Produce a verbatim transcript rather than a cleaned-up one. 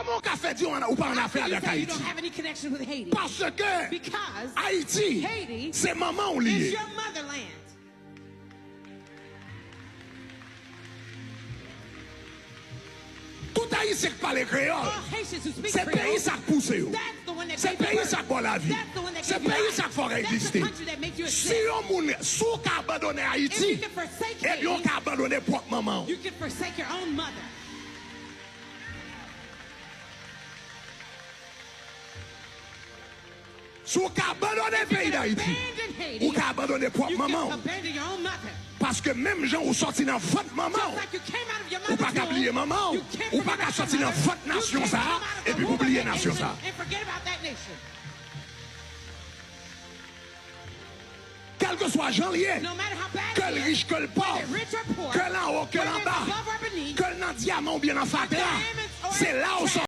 Kòman w ka fè di w pa annafè avèk Ayiti? Paske Ayiti se manman w li ye. Tout Ayisyen k pale kreyòl, se peyi sa k pouse yo. Se peyi sa k ba w lavi. Se peyi sa k fè w egziste. Si yon moun, si w ka abandone Ayiti, ebyen w ka abandone pwòp manman w. Si w ka abandone peyi Dayiti, ou ka abandone pwòp manman w. Paske menm jan ou sòti nan vant manman w, ou pa ka bliye manman w. Ou pa ka sòti nan vant nasyon sa a epi pou bliye nasyon sa a. Kèlkeswa jan l ye, ke l rich, ke l pòv, ke l anwo, ke l anba, ke l nan dyaman oubyen nan fatra, se la w